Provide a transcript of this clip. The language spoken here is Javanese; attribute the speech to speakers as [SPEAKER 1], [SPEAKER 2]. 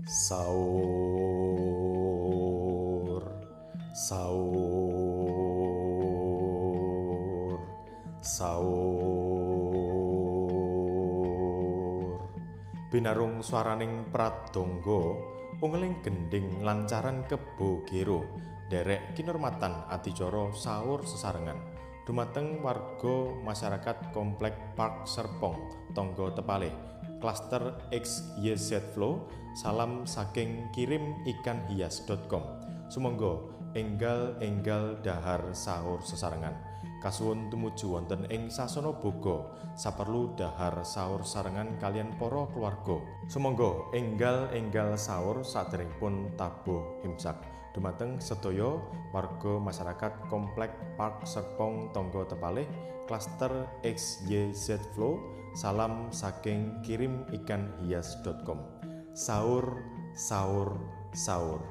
[SPEAKER 1] Saur, saur, saur. Binarung swaraning pradangga ungeling gendhing lancaran kebo gero nderek kinurmatan adicara sahur sesarengan dumateng warga masyarakat Komplek Park Serpong, Tangga Tepalih, Klaster XYZ Flow. Salam saking kirimikanhias.com. Sumangga enggal-enggal dahar sahur sesarengan. Kasuwun tumuju wonten ing sasana boga saperlu dahar sahur sarengan kaliyan para keluarga. Sumangga enggal-enggal sahur saderengipun tabuh imsak. Dumateng sedaya warga masyarakat Komplek Park Serpong, Tangga Tepalih, Klaster XYZ Flow. Salam saking kirimikanhias.com. Sahur, sahur, sahur.